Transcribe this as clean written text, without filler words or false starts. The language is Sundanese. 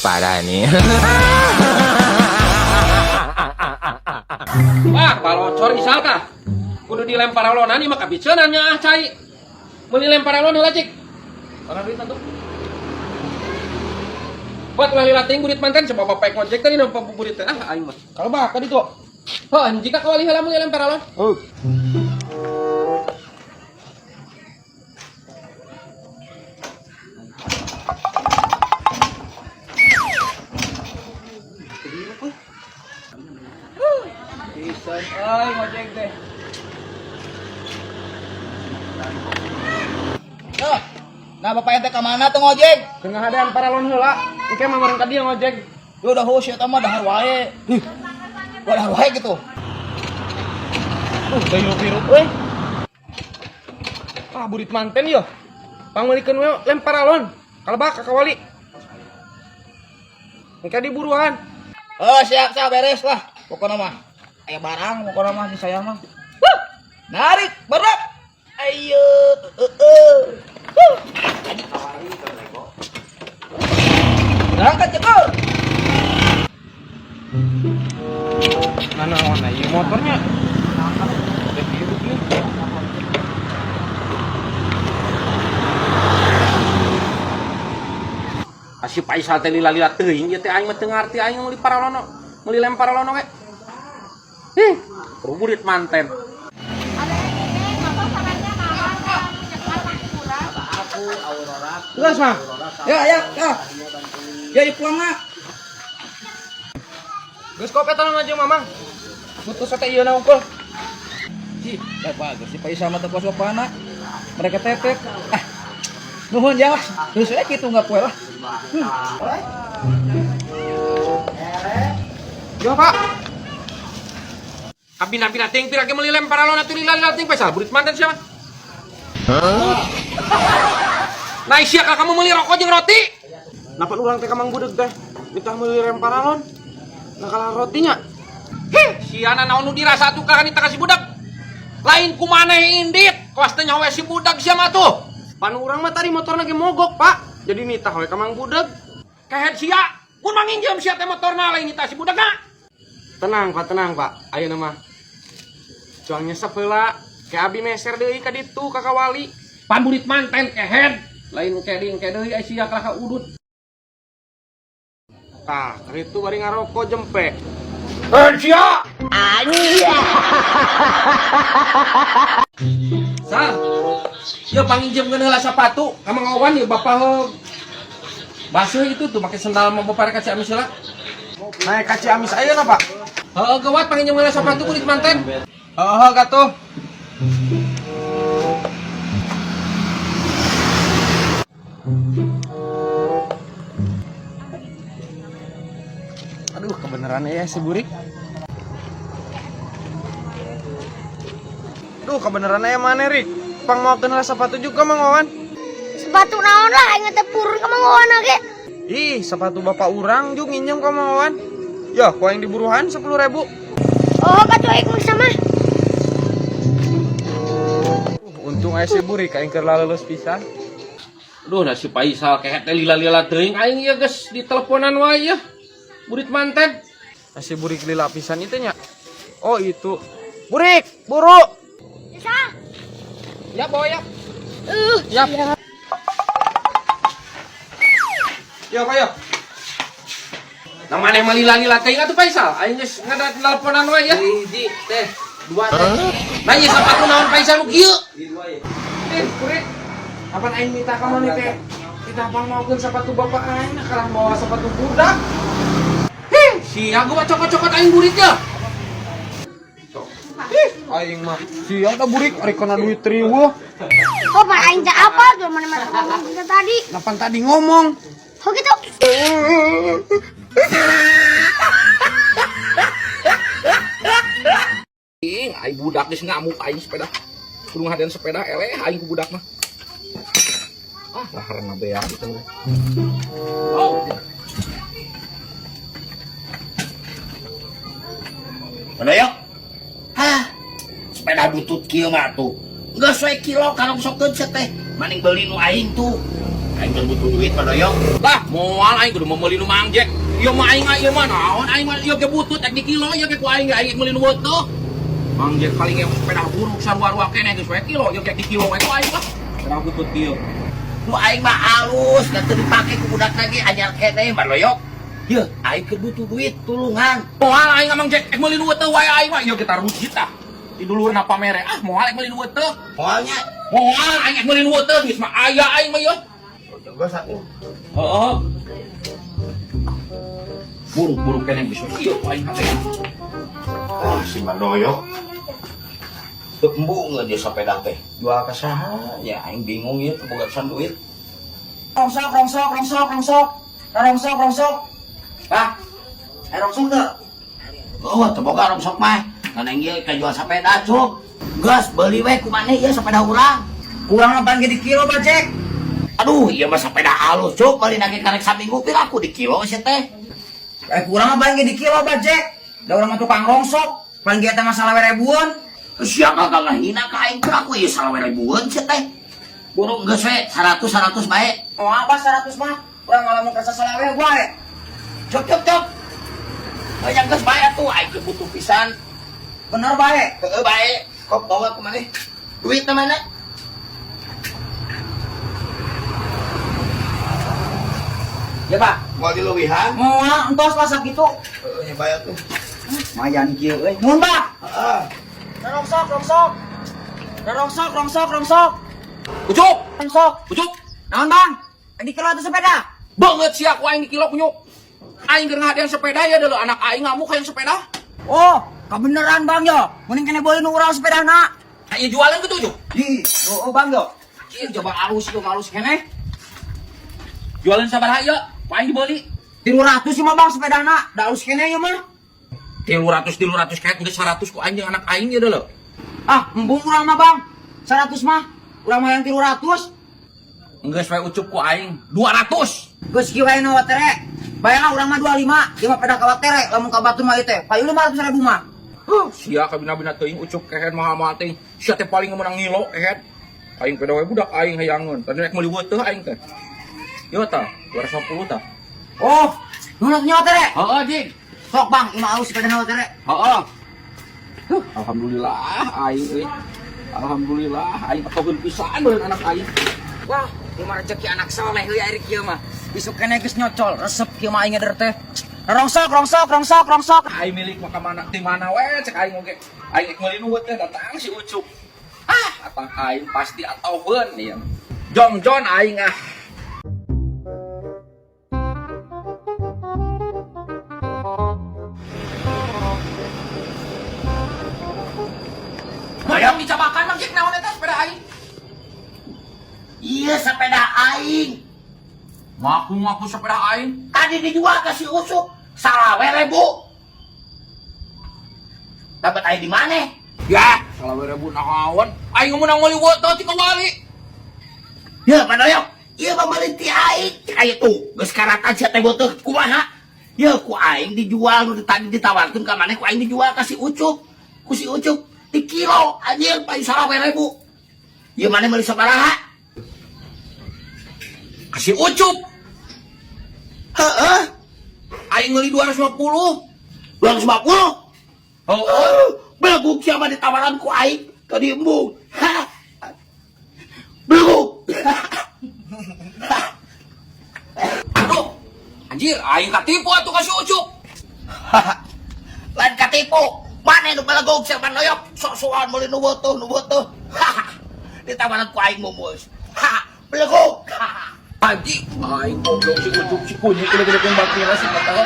Parah nih. Wah, balocor isal kah? Kudu dilempar alonan ieu mah kabiceunan nya ah cai. Meuli lempar alon heula cik. Mana duit atuh? Buat ulah lila teuing burit manten sebab bapak ngojek tadi nampak burit teh ah aing mah. Kalau bah ka ditu. Heuh, jika kawali heula meuli lempar alon. Oh. Pisan euy ngojek teh. Yo. Nah, bapak ente ka mana tuh ngojek? Keur ngahadean paralon heula. Engke mah meureun ka dieu ngojek. Yo udah hus eta mah dahar wae. Ih. Wah, dahar wae gitu. Teu hirup-hirup euy. Ah, burit manten yo. Pangmeulikeun we lempar alon. Kalebak ka kawali. Engke diburuan. Oh, siap, siap beres lah. Pokoknya mah aya barang pokoknya mah di saya mah. Huh. Narik, berat. Ayo, Huh. Berangkat cekur. Mana mana ieu motornya? Teh hirup nih. Asih Faisal teh lila-lila teuing ieu teh aing mah teu ngarti aing meuli paralono, meuli lempar alono we. Ih, burit manten. Geus mah. Ya, ya, ya. Ya, ya pulang mah. Geus kop eta mah jeung Mamang. Butuh sate ieu na unggul. Ih, bagus si Faisal mah teu sopana. Mereka tetek. Ah. Nuhun ya lah. Terus saya gitu nggak poe lah. Yo, Pak. Abina-bina teuing pira ge meuli lempar alon atuh lila-lila teuing Faisal burit manten sia mah. Nah, sia ka kamu meuli rokok jeung roti. Napa urang teh ka Mang Budeg teh? Mitah meuli lempar alon. Nah kalah rotinya. Hih, siana naon nu dirasa atuh ka nita ka si budak. Lain ku maneh indit, kawas teh nyawe si budak sia mah tuh. Pan urang mah tadi motorna ge mogok, Pak. Jadi nitah we ka Mang Budeg. Kehed sia, mun manginjem sia teh motorna lain nita si budakna. Tenang, Pak, tenang, Pak. Ayeuna mah cuang nyesep heula. Ke abi meser deui ka ditu ka kawali. Pamburit manten kehed, lain keding deui ai sia kalah ka udut. Tah, keur itu bari ngarokok jempe. Eh sia. Sal. Yo panginjem heula sapatu ka Mang Owan ieu bapak heug. Basuh itu tuh pakai sendal mah bapak ka Ciamis heula. Naik ka Ciamis ayeuna, Pak. Heeh, gawat panginjem heula sapatu burit manten. Heeh, katuh. Aduh, kebenaran ya si Burik. Duh, kebenaran ya mana, Rik? Pang mau kenal sepatu juga, Mang Wawan. Sepatu naon lah aing teh purun ka Mang Wawan ge. Ih, sepatu bapak urang juga nginjem ka Mang Wawan. Ya, ku aing diburuhan 10.000. Oh, katuh aing mah sama. Untung aya si Burik aing keur laleuleus pisan. Duh, nah si Faisal kehed teh lila-lila teuing aing ieu geus diteleponan wae ya. Burit manten. Nah, si Burik lila pisan itu nya. Oh, itu. Burik, buru. Bisa. Ya, bawa ya. Ya. Yo, Pak, yo. Nah maneh mah lila-lila teuing atuh Faisal. Aing geus ngadaleponan wae ya. Hiji teh, dua teh. Nah, ieu sapatu naon Faisal nu kieu? Eh, Burik. Kapan aing minta ka maneh teh? Kita pang maukeun sepatu bapak aing, nah kalah bawa sepatu budak. Hih, sia gua cokot-cokot aing buritnya. Ih, aing mah sia da burik ari kana duit riweuh. Oh, pan aing teh apa tuh mana mah ngomong kita tadi. Lapan tadi ngomong. Oh gitu. Ing, aing budak geus ngamuk aing sepeda. Kudu ngahadean sepeda eleh aing ku budak mah. Ah, laharna beak gitu. Oh. Mana yuk? Hah? Sepeda butut kieu mah tuh. Geus we kilo karongsokeun sia teh. Maning beuli nu aing tuh. Aing keur butuh duit Mandoyok. Lah, moal aing kudu meuli nu Mang Jack. Ieu mah aing ieu mah naon aing mah ieu ge butut ek di kilo ieu ge ku aing aing meuli nu teu. Mang Jack paling yang sepeda buruk sarua-rua keneh geus we kilo ieu ge di kilo we ku aing mah. Sepeda butut kieu. Nu aing mah alus, da teu dipake ku budak lagi anyar keneh Mandoyok. Yeuh, aing keur butuh duit, tulungan. Moal aing Mang Jack ek meuli nu teu wae aing mah ieu kita rujit ah. Di dulurna pamere ah moal ek meuli nu teu. Moalnya. Moal aing ek meuli nu teu geus mah aya aing mah ieu. Geus atuh. Heeh. Buruk-buruk keneh geus we kieu ku aing hate. Ah, si Mandoyok. Teu embung dia sepeda teh. Jual ka saha? Ya aing bingung ieu teu boga pisan duit. Rongsok, rongsok, rongsok, rongsok. Rongsok, rongsok. Bah. Eh rongsok teu? Oh, teu boga rongsok mah. Kan aing ieu kajual sepeda, Cuk. Geus beuli we ku maneh ieu sepeda urang. Kurang apaan ge di kilo, Bajek? Aduh, ieu mah sepeda alus, Cuk. Meuli ge karek saminggu pira aku di kilo sia teh. Eh kurang apaan ge di kilo, Bajek? Da urang mah tukang rongsok. Paling ge eta mah salawe ribuan. Sia kagak ngahina ka aing pira aku ieu salawe ribuan sia teh. Burung geus we 100 100 bae. Oh, apa 100 mah? Urang malah mau kerasa salawe wae. Cuk cuk cuk. Banyak geus bae atuh aing ge butuh pisan. Bener bae. Heeh bae. Kok bawa ke mana? Duit mana? Ya, Pak. Mau dileuwihan? Moal entos lah sakitu. Heeh, nya bae atuh. Lumayan kieu euy. Nuhun, Pak. Heeh. Rongsok, rongsok. Rongsok, rongsok, rongsok. Ucup, Rongsok. ucup. Naon, Bang? Di kilo atuh sepeda. Banget sia ku aing di kilo kunyuk. Aing keur ngadean sepeda ya deuleu anak aing ngamuk hayang sepeda. Oh, kebeneran Bang yo. Mending kene boleh nu urang sepedana. Nah, ieu jualan gitu, Cuk. Ih, oh, Bang yo. Ieu Coba alus itu alus keneh. Jualan sabaraha ieu? Ku aing dibeli. 300 sih mah Bang sepedana. Da alus keneh ieu mah. 300 300 kayak geus 100 ku aing jeung anak aing ya deuleu. Ah, embung urang mah Bang. 100 mah. Urang mah yang 300. Geus we ucup ku aing 200. Geus kieu wae nu watere. Bayangna urang mah 25, ieu mah peda ka watere, lamun ka batur mah ieu teh. Payu 500 ribu mah. Huh, sia kabina-bina teuing ucup kehed mahal-mahal teuing. Sia teh paling meunang ngilo kehed. Aing peda we budak aing hayangeun. Tadi rek meuli teu aing teh. Ieu tah 250 tah. Oh, nuhun atuh nya watere. Heeh, Jing. Sok Bang, ieu mah alus sepedana watere. Heeh. Huh, alhamdulillah aing euy. Alhamdulillah aing patogeun pisan beureun anak aing. Wah, ieu mah rezeki anak soleh euy ari kieu mah. Isuk keneh geus nyocol, resep kieu mah aing ngeder teh. Rongsok, rongsok, rongsok, rongsok. Aing milik mah ka mana ti mana we cek aing oge. Aing rek meuli nu teh datang si Ucup. Ah, atang aing pasti atoheun ieu. Jongjon aing ah. Mayang dicabakan Mang Jack naon eta sepeda aing? Iya sepeda aing. Ngaku-ngaku sepeda aing. Tadi dijual ke si Ucup salawe ribu. Dapat aing di mana? Ya, salawe ribu naon? Aing meunang meuli teu ti kawali. Ya, Mandoyok. Ieu mah meuli ti aing. Aya tuh, geus karatan sia teh beuteung kumaha? Ya ku aing dijual nu tadi ditawarkeun ka maneh ku aing dijual ka si Ucup. Ku si Ucup di kilo anjir paling salawe ribu. Ieu maneh meuli sabaraha? Ka si Ucup. Heeh. Aing meuli 250. 250. Heeh. Belegug sia mah ditawaran ku aing tadi embung. Hah. Belegug. Aduh. Anjir, aing katipu atuh ka si Ucup. Lain katipu. Maneh nu belegug sia Mandoyok sok-sokan meuli nu beutuh nu beutuh. Ditawaran ku aing mumus. Belegug. Haji, aing goblok si Ucup si kunyit gede-gede baktina si mata.